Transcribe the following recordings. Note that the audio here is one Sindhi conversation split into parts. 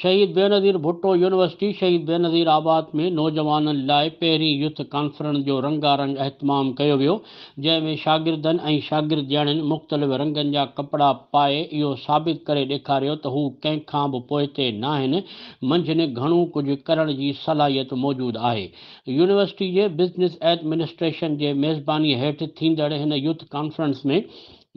شهيد بينظير ڀٽو يونيورسٽي شهيد بينظير آباد ۾ نوجوانن لاء پهرين يوٿ ڪانفرنس جو رنگا رنگ اهتمام ڪيو ويو، جنهن ۾ شاگردن ۽ شاگردياڻين مختلف رنگن جا ڪپڙا پائي اهو ثابت ڪري ڏيکاريو ته هو ڪنهن کان به پوئتي ناهن، منجهن گهڻو ڪجهه ڪرڻ جي صلاحيت موجود آهي. يونيورسٽي جي بزنس ايڊمنسٽريشن جي ميزباني هيٺ ٿيندڙ هن يوٿ ڪانفرنس ۾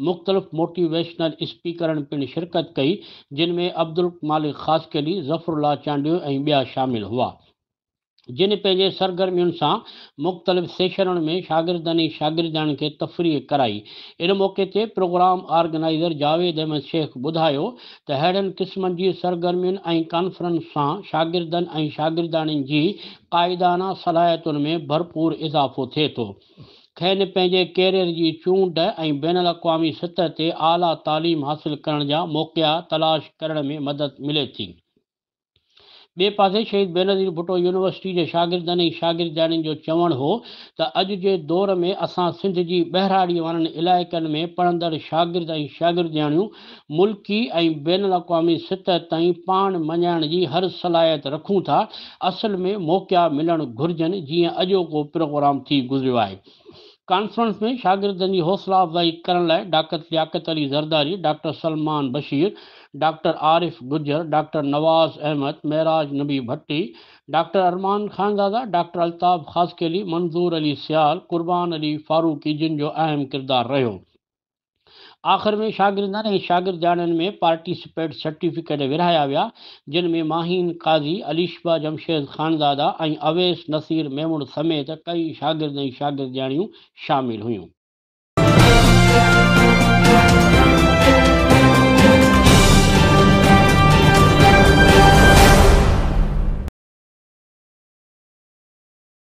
مختلف موٽيويشنل اسپيڪرن پڻ شرڪت ڪئي، جن ۾ عبدالمالڪ خاصخيلي، ظفرالله چانڊيو ۽ ٻيا شامل هئا، جن پنهنجي سرگرمين سان مختلف سيشنن ۾ شاگردن ۽ شاگردياڻين کي تفريح ڪرائي. ان موقعي تي پروگرام آرگنائيزر جاويد احمد شيخ ٻڌايو ته ههڙن قسمن جي سرگرمين ۽ ڪانفرنس سان شاگردن ۽ شاگردياڻين جي قائدانه صلاحيتن ۾ ڀرپور اضافو ٿئي ٿو. کين پنهنجي ڪيريئر جي چونڊ ۽ بين الاقوامي سطح تي اعليٰ تعليم حاصل ڪرڻ جا موقعا تلاش ڪرڻ ۾ مدد ملي ٿي. ٻئي پاسي شهيد بينظير ڀٽو يونيورسٽي جي شاگردن ۽ شاگردياڻين جو چوڻ هو ته اڄ جي دور ۾ اسان سنڌ جي ٻهراڙي وارن علائقن ۾ پڙهندڙ شاگرد ۽ شاگردياڻيون ملڪي ۽ بين الاقوامي سطح تائين پاڻ مڃائڻ جي هر صلاحيت رکون ٿا، اصل ۾ موقعا ملڻ گهرجن جيئن اڄوڪو پروگرام ٿي گذريو آهي. ڪانفرنس ۾ شاگردن جي حوصلا افزائي ڪرڻ لاء doctor Liaquat Ali Zardari, doctor Salman Bashir, doctor Arif Gujjar, doctor Nawaz Ahmed, Meraj Nabi Bhatti, doctor Arman Khanzada, doctor Altaf Khaskheli, Manzoor Ali Sial, Qurban Ali Farooqi جن جو اهم ڪردار رهيو. آخر ۾ شاگردن ۽ شاگردياڻين ۾ پارٽيسپيٽ سرٽيفڪيٽ ورهايا ويا، جن ۾ ماهين قاضي، عليشبه جمشيد خانزاده ۽ اويس نصير ميمڻ سميت ڪئي شاگرد ۽ شاگردياڻيون شامل هيون.